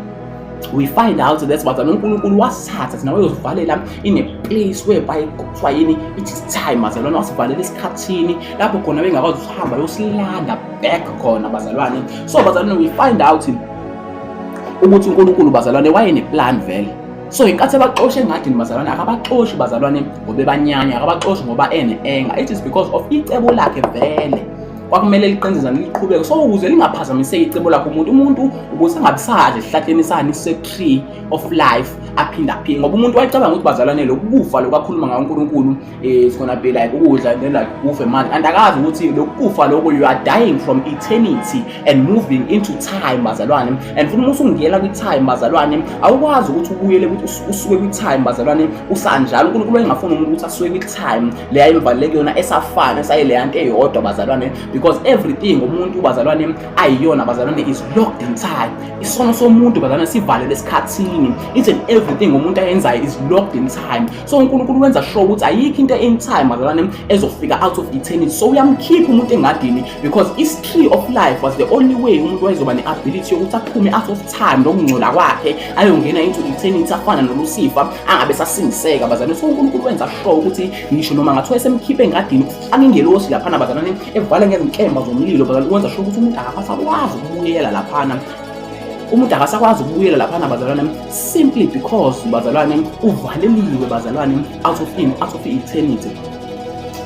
we find out that bazalwane uNkulunkulu wasithatha thina wayozivalela in a place whereby kuthiwa yini, it is time bazalwane, wasivalela esikhathini lapho khona bengakwazi ukuhamba yosilanda back khona bazalwane. So bazalwane, we find out ukuthi uNkulunkulu bazalwane wayene-plan vele. So inkathi abaxoshe engadini bazalwane, akabaxoshi bazalwane ngoba ebanyanya, akabaxoshi ngoba ene-anger, it is because of icebo lakhe vele kwakumele liqinizane liqhubeke. So ukuze lingaphazamiseki icebo lakhe, umuntu ukuze angabisadla esihlahleni sani se-tree of life, aphinde aphinde, ngoba umuntu wayecabanga ukuthi bazalwane lokhu kufa lokhu akhuluma ngayo uNkulunkulu, it's gonna be like ukudla then like kufe manje, and akazi ukuthi lokhu kufa lokho, you are dying from eternity and moving into time bazalwane. And futhi uma usungena kwi-time bazalwane, awukwazi ukuthi ubuyele ukuthi usuke kwi-time bazalwane usanjalo. uNkulunkulu wayengafuni umuntu ukuthi asuke kwi-time le ayemvalele kuyona esafana, esayileya nto eyodwa bazalwane. Because everything umuntu, bazalwane, ayiyona, bazalwane, is locked in time. Isono somuntu, bazalwane, sivalele esikhathini. Each and everything umuntu ayenzayo is locked in time. So uNkulunkulu wenza sure ukuthi ayikho into in time, bazalwane, ezofika out of eternity. So uyamkhipha umuntu engadini because is tree of life was the only way umuntu wayezoba ne-ability yokuthi aphume out of time nokungcola kwakhe, ayongena into eternity, afana noLucifer, angabe sasindiseka, bazalwane. So uNkulunkulu wenza sure ukuthi ngisho noma ngathiwa esemkhiphe engadini, ufaka ingelosi laphana, bazalwane, evale ngezinkemba zomlilo, bazalwane. Wenza sure ukuthi umuntu akasakwazi ukubuyela laphana, umuntu akasakwazi ukubuyela laphana, bazalwane, simply because, bazalwane, uvaleliwe, bazalwane, out of eternity.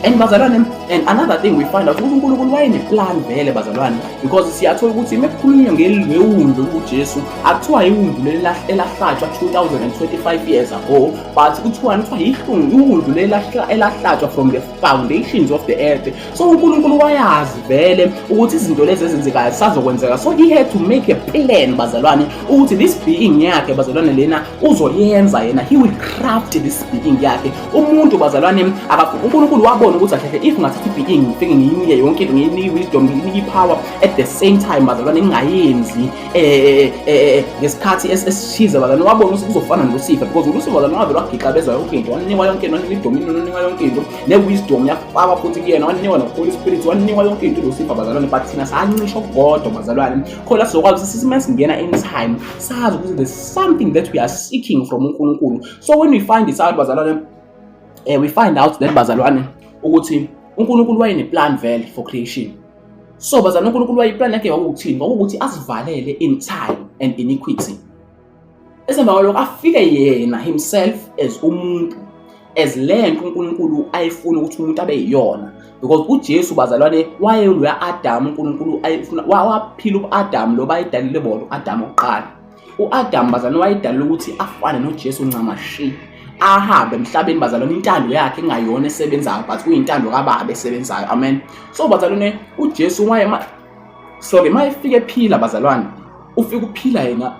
And bazalwane, and another thing we find out ukuthi uNkulunkulu wayeneplan vele, bazalwane, because siyathola ukuthi mekukhulunywa ngewundlu uJesu, akuthiwa iwundlu leli elahlatshwa 2025 years ago, but kuthiwani? Kuthiwa ihlungu iwundlu leli elahlatshwa from the foundations of the earth. So uNkulunkulu wayazi vele ukuthi izinto lezi ezenzekayo sazokwenzeka, so he had to make a plan, bazalwane, ukuthi this being yakhe, bazalwane, lena uzoyenza yena, he will craft this being yakhe umuntu, bazalwane. UNkulunkulu wabona ukuthi kahle if ngathatha i-being, ngifike ngiyinike yonke into, ngiyinike i-wisdom, ngiyinike i-power at the same time, bazalwane, ngingayenzi ngesikhathi esithize, bazalwane, wabona ukuthi kuzofana noLucifer, because uLucifer, bazalwane, wavele wagixa bezwa yonke into, wanikwa yonke into, wanikwa i-dominion, wanikwa yonke into, ne-wisdom yafakwa futhi kuyena, wanikwa no-Holy Spirit, wanikwa yonke into uLucifer, bazalwane. But thina sancishwa okukodwa, bazalwane, khona sizokwazi ukuthi sithi singena in time sazi ukuthi there's something that we are seeking from uNkulunkulu. So when we find this out, bazalwane, we find out that, bazalwane, ukuthi uNkulunkulu wayeneplan vele for creation. So bazalwane, uNkulunkulu wayeplan yakhe kwakuwukuthini? Kwakuwukuthi asivalele in time and iniquity, esemva kwalokho afike yena himself as umuntu, as le nto uNkulunkulu ayefuna ukuthi umuntu abe yiyona, because uJesu, bazalwane, wayeloya Adam uNkulunkulu ayefuna, waphila uAdam lo bayidalile bona uAdam oqala. UAdam, bazalwane, wayedalile ukuthi afane noJesu ncamashi, ahambe emhlabeni, bazalwane, intando yakhe engayona esebenzayo, but kuyintando kaBaba esebenzayo. Amen. So bazalwane, uJesu waye, sorry, mayefika ephila, bazalwane, ufika uphila yena,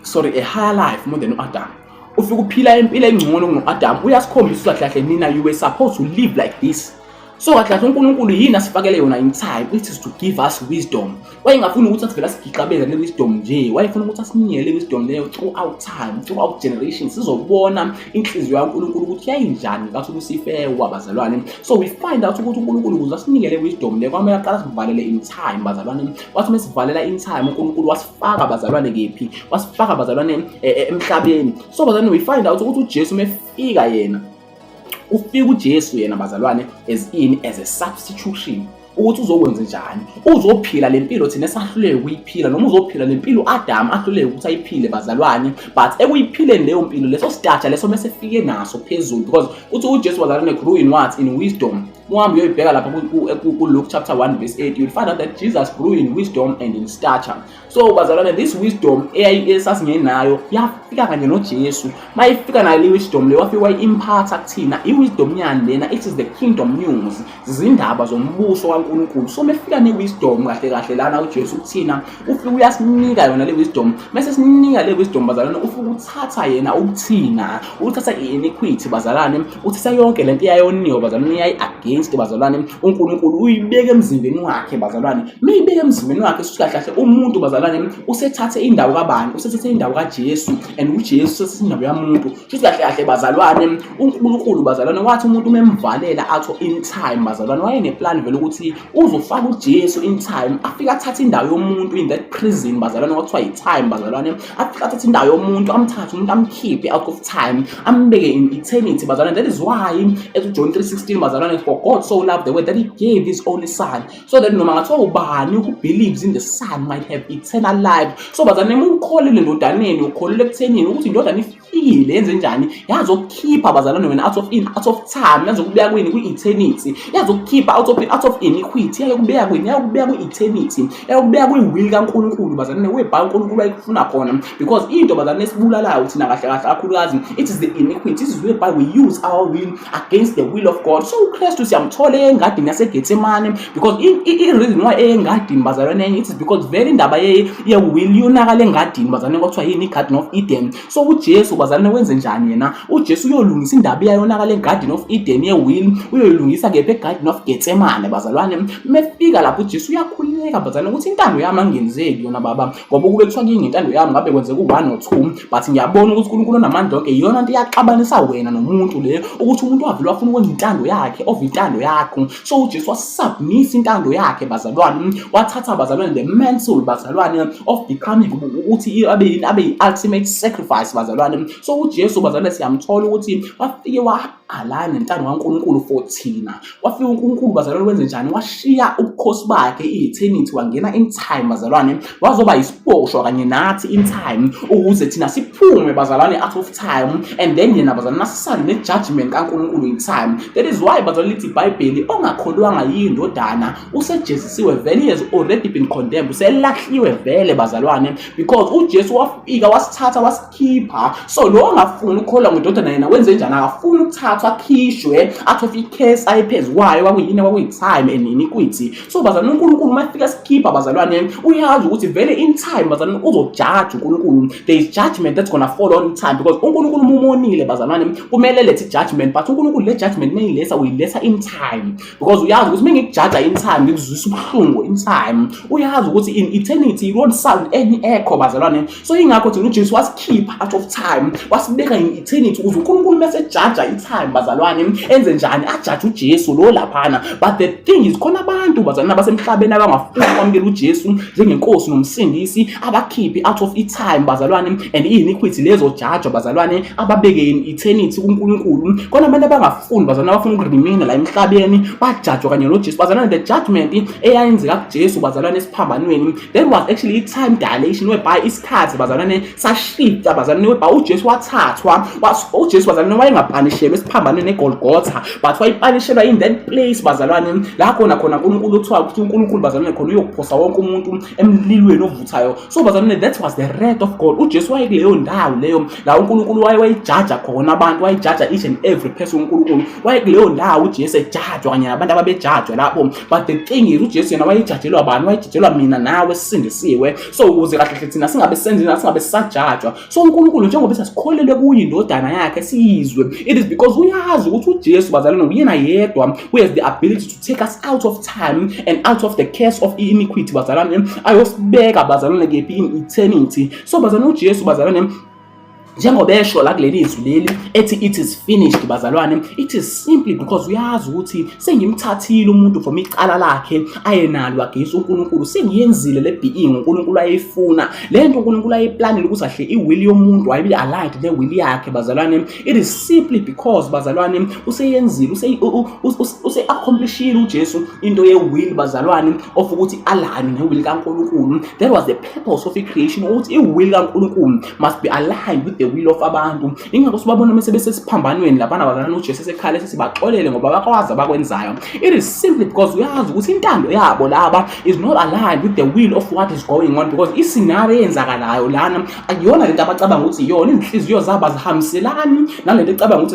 sorry, a higher life more than uAdam. Ufika uphila impilo engcono kuno-Adam. Uyasikhombisa kahle kahle, nina, you were supposed to live like this. So kahle kahle uNkulunkulu yini asifakele yona in time? It is to give us wisdom. Wayengafuni ukuthi asivele asigixabeze le wisdom nje, wayefuna ukuthi asinike le wisdom leyo throughout time, throughout generations, sizobona inhliziyo kaNkulunkulu ukuthi yayinjani ngathi uLucifer, bazalwane. So we find out ukuthi uNkulunkulu, ukuze asinike le wisdom le, kwamele aqala sivalele in time, bazalwane. Wathi mesivalela in time uNkulunkulu, wasifaka, bazalwane, kephi? Wasifaka, bazalwane, emhlabeni. So bazalwane, we find out ukuthi uJesu mefika yena, ufika uJesu yena, bazalwane, as a substitution, ukuthi uzokwenza njani? Uzophila le mpilo thina esahluleke ukuyiphila, noma uzophila le mpilo Adam ahluleke ukuthi ayiphile, bazalwane. But ekuyiphileni leyo mpilo, leso stature leso mase fike naso phezulu, because uthi uJesu, bazalwane, grew in what? In wisdom. Uhambe uyoyibheka lapha ku Luke chapter 1 verse 8, you'll find out that Jesus grew in wisdom and in stature. So bazalwane, this wisdom esasingenayo yafika kanye noJesu. Mayifika nayo le wisdom le, wafika wayi-imparta kuthina. I-wisdom yani lena? It is the kingdom news, izindaba zombuso kaNkulunkulu. So mefika ne-wisdom kahle kahle lana uJesu kuthina, ufika uyasinika yona le wisdom. Mase sinika le wisdom, bazalwane, ufika uthatha yena ukuthina, uthatha i-iniquity, bazalwane, uthatha yonke lento eyayoniwe, bazalwane, yayi-against, bazalwane, uNkulunkulu, uyibeka emzimbeni wakhe, bazalwane. Meyibeka emzimbeni wakhe, suthi kahle kahle umuntu, bazalwane, usethathe indawo kabani? Usethathe indawo kaJesu, and uJesu usethathe indawo yamuntu. Shuthi kahle kahle, bazalwane, uNkulunkulu, bazalwane, wathi umuntu umemvalela out in time, bazalwane, wayeneplan vele ukuthi uzofaka uJesu in time, afike athathe indawo yomuntu in that prison, bazalwane, kwathiwa i-time, bazalwane. Afike athathe indawo yomuntu, amthathe umuntu, amkhiphe out of time, ambeke in eternity, bazalwane. That is why ethi John 3:16, bazalwane, "For God so loved the world that he gave his only son, so that noma ngathiwa ubani who believes in the son might have eternal life." So bazalwane, uma ukholele endodaneni, ukholele ekuthenini ukuthi indodana ifikile, yenze njani? Yazokukhipha, bazalwane, wena out of time, yazokubeka kwini? Kwi-eternity. Yazokukhipha out of iniquity, yayokubeka kwini? Yayokubeka kwi-eternity, yayokubeka kwi-will kaNkulunkulu, bazalwane, whereby uNkulunkulu wayekufuna khona, because into, bazalwane, esibulalayo thina kahle kahle kakhulukazi, it is the iniquity. It is whereby we use our will against the will of God. So uKristu siyamthola engadini yaseGetsemane, because i-reason why engadini, bazalwane, enye, it is because vele indaba ye-will yonakala engadini, bazalwane, kwathiwa yini? I-Garden of Eden. So uJesu bazalwane wenze njani yena? UJesu uyolungisa indaba eyayonakala eGarden of Eden ye-will, uyoyilungisa kephi? EGarden of Gethsemane bazalwane. Mefika lapho uJesu uyakhuleka bazalwane ukuthi intando yami angenzeki yona baba, ngoba ukube kuthiwa kuyingentando yami ngabe kwenzeka u-1 or 2, but ngiyabona ukuthi uNkulunkulu onamandla onke, iyona nto iyaxabanisa wena nomuntu le, ukuthi umuntu wavele wafuna ukwenza intando yakhe over intando yakho. So uJesu wasubmit intando yakhe bazalwane, wathatha bazalwane the mantle bazalwane of becoming ukuthi abe yini, abe yi-ultimate sacrifice bazalwane. So uJesu bazalwane siyamthola ukuthi wafike wa-align nentando kaNkulunkulu for thina. Wafika uNkulunkulu bazalwane wenze njani? Washiya ubukhosi bakhe i-eternity, wangena in time bazalwane, wazoba yisiboshwa kanye nathi in time, ukuze thina siphume bazalwane out of time, and then yena bazalwane asisale ne-judgment kaNkulunkulu in time. That is why bazalwane lithi iBhayibheli, ongakholwanga yindodana usejezisiwe vele, he has already been condemned, uselahliwe vele bazalwane, because uJesu wafika wasithatha wasikhipha. So lo ongafuni ukukholwa ngedodana yena wenze njani? Akafuni ukuthathwa akhishwe out of i-case ayephezu kwayo, kwakuyini? Kwakuyi-time and iniquity. So bazalwane uNkulunkulu uma efika sikhipha bazalwane, uyazi ukuthi vele in time bazalwane uzojaja uNkulunkulu. There is judgment that's gonna fall on time, because uNkulunkulu uma umonile bazalwane kumele lethe judgment, but uNkulunkulu le judgment meyiletha uyiletha in time, because uyazi ukuthi mengikujaja in time ngikuzwisa ubuhlungu in time. Uyazi ukuthi in eternity you won't sound any echo bazalwane. So ingakho thina uJesu wasikhipha out of time, wasibeka in eternity, ukuze uNkulunkulu mase ejaja i-time bazalwane enze njani? Ajaje uJesu lo laphana. But the thing is, khona abantu bazalwane abasemhlabeni abangafuni ukwamukela uJesu njengenkosi nomsindisi, abakhiphi out of i-time bazalwane and i-iniquity lezojajwa bazalwane, ababeke in eternity kuNkulunkulu. Khona abantu abangafuni bazalwane, abafuna ukuremaina la emhlabeni, bajajwa kanye noJesu bazalwane. The judgment eyayenzeka kuJesu bazalwane esiphambanweni, that was actually i-time dilation, whereby isikhathi bazalwane sashifta bazalwane, whereby uJesu wathathwa, uJesu bazalwane wayengapanishelwa esiphambanweni eGolgotha, but wayepanishelwa in that place bazalwane la khona khona uNkulunkulu kuthiwa ukuthi uNkulunkulu bazalwane khona uyokuphosa wonke umuntu emlilweni ovuthayo. So bazalwane, that was the wrath of God. uJesu wayekuleyo ndawo leyo la uNkulunkulu wayejaja khona abantu, wayejaja each and every person. uNkulunkulu wayekuleyo ndawo, uJesu ejajwa kanye nabantu ababejajwa lapho. But the thing is, uJesu yena wayejajelwa bani? Wayejajelwa mina nawe sisindisiwe. So ukuze kahle hle thina singabe senzini, singabe sisajajwa. So uNkulunkulu njengoba sesikholelwe kuyo indodana yakhe siyizwe, it is because uyazi ukuthi uJesu bazalwane uyena yedwa who has the ability to take us out of time and out of the curse of iniquity bazalwane, ayosibeka bazalwane kephi? In eternity. So bazalwane, uJesu bazalwane njengoba esho la kuleli zwi leli ethi it is finished bazalwane, it is simply because uyazi ukuthi sengimthathile umuntu from icala lakhe ayenalo against uNkulunkulu, sengiyenzile le being uNkulunkulu ayefuna, le nto uNkulunkulu ayeplanile ukuthi ahle i-will yomuntu ayibe aligned ne will yakhe bazalwane. It is simply because bazalwane useyenzile, use-accomplishile uJesu into ye-will bazalwane of ukuthi align ne-will kaNkulunkulu. That was the purpose of i-creation, ukuthi i-will kaNkulunkulu must be aligned with the will of abantu. Ingakho sibabona mase besesiphambanweni laphana bazalwane, uJesu esekhala sesibaxolele ngoba bakwazi abakwenzayo. It is simply because uyazi ukuthi intando yabo laba is not aligned with the will of what is going on, because i-scenario eyenzakalayo lana akuyona lento abacabanga ukuthi iyona. Izinhliziyo zabo azihambiselani nalento ecabanga ukuthi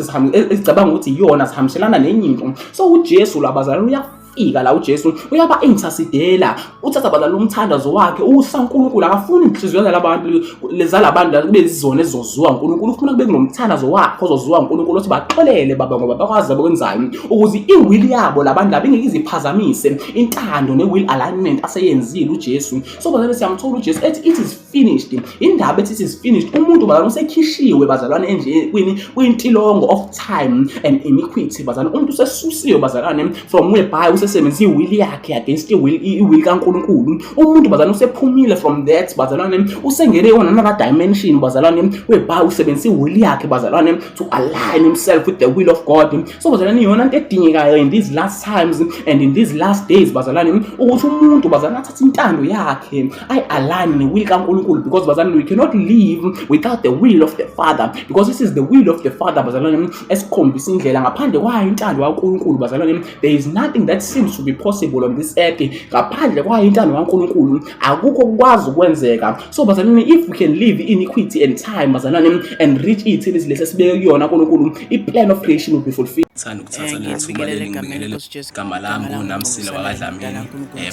ezicabanga ukuthi iyona, zihambiselana nenye into. So uJesu labazalwane uyafika la, uJesu uyaba intercedela, uthatha badala umthandazo wakhe usa uNkulunkulu. Akafuni inhliziyo zalabantu lezalabantu la kube izona ezizoziwa uNkulunkulu, ufuna kube kunomthandazo wakhe ozoziwa uNkulunkulu othi baxolele baba ngoba bakwazi abakwenzayo, ukuze i-will yabo labantu laba ingeke iziphazamise intando ne-will alignment aseyenzile uJesu. So bazalwane, siyamthola uJesu ethi it is finished. Indaba ethi it is finished, umuntu bazalwane usekhishiwe bazalwane enje kwini? Kwintilongo of time and iniquity bazalwane. Umuntu usesusiwe bazalwane from whereby usesebenzisa i-will yakhe against i-will kaNkulunkulu. Umuntu bazalwane usephumile from that bazalwane, usengene on another dimension bazalwane, whereby usebenzisa i-will yakhe bazalwane to align himself with the will of God. So bazalwane, iyona nto edingekayo in these last times and in these last days bazalwane, ukuthi umuntu bazalwane athathe intando yakhe ayi-align ne-will kaNkulunkulu, because bazalwane we cannot live without the will of the Father, because this is the will of the Father bazalwane esikhombisa indlela. Ngaphandle kwayo intando kaNkulunkulu bazalwane, there is nothing that seems to be possible on this earth. Ngaphandle kwayo intando kaNkulunkulu akukho kukwazi ukwenzeka. So bazalwane, if we can live iniquity and time bazalwane and reach eternity lesi esibeke kuyona uNkulunkulu, i-plan of creation will be fulfilled. Thanda ukuthatha leli thuba leli ngibingelele. Igama lami nguNamsila wakaDlamini.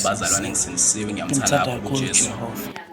Bazalwane, ngisindisiwe, ngiyamthanda kakhulu uJesu. Jehova.